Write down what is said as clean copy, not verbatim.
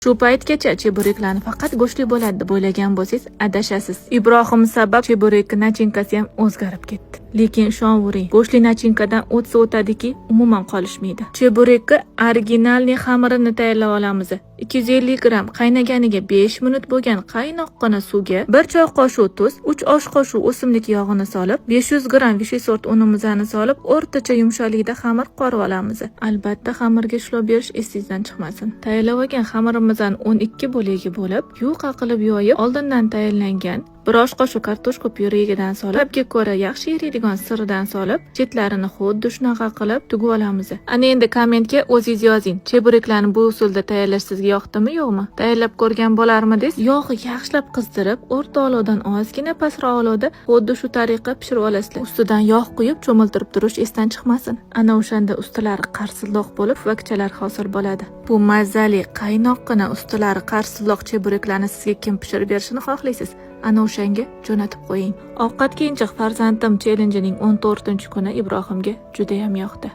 Shu paytgacha chebureklarni faqat go'shtli bo'ladi deb o'ylagan bo'lsangiz, adashasiz. Ibrohim sabab cheburek начинка si ham o'zgarib ketdi. Lekin ishonavering, go'shtli начинка dan o'tsa o'tadiki, umuman qolishmaydi. Cheburekni оригинальный xamirini tayyorlab olamiz. 250 gramm qaynaganiga 5 minut bo'lgan qaynoqqina suvga 1 choy qoshiq tuz, 3 osh qoshiq o'simlik yog'ini solib, 500 gramm высший sort unimizni solib, o'rtacha yumshoqlikda xamir qorib olamiz. Albatta, xamirga ishlov berish esingizdan chiqmasin. Tayyorlab olgan xamirimizni 12 bo'lagiga bo'lib, yuqa qilib yoyib, oldindan tayyorlangan bir osh qoshiq kartoshka pyuregidan solib, ta'bga ko'ra yaxshi eriydigan sirdan solib, chetlarini xuddi shunaqa qilib tugib olamiz. Ana endi kommentga o'zingiz yozing. Chebureklarni bu usulda tayyorlash sizga yoqdimi, yo'qmi? Tayyorlab ko'rgan bo'larmidingiz? Yog'i yaxshilab qizdirib, o'rta olovdan ozgina pastroq olovda xuddi shu tariqa pishirib olasizlar. Ustidan yog' quyib cho'miltirib turish esdan chiqmasin. Ana o'shanda ustilari qarsildoq bo'lib, pufakchalar hosil bo'ladi. Bu mazali, qaynoqqina ustilari qarsildoq chebureklarni sizga kim pishirib berishini xohlaysiz? Ana o'shanga jo'natib qo'ying. Ovqatga injiq farzandim challenjining 14-kuni Ibrohimga judayam yoqdi.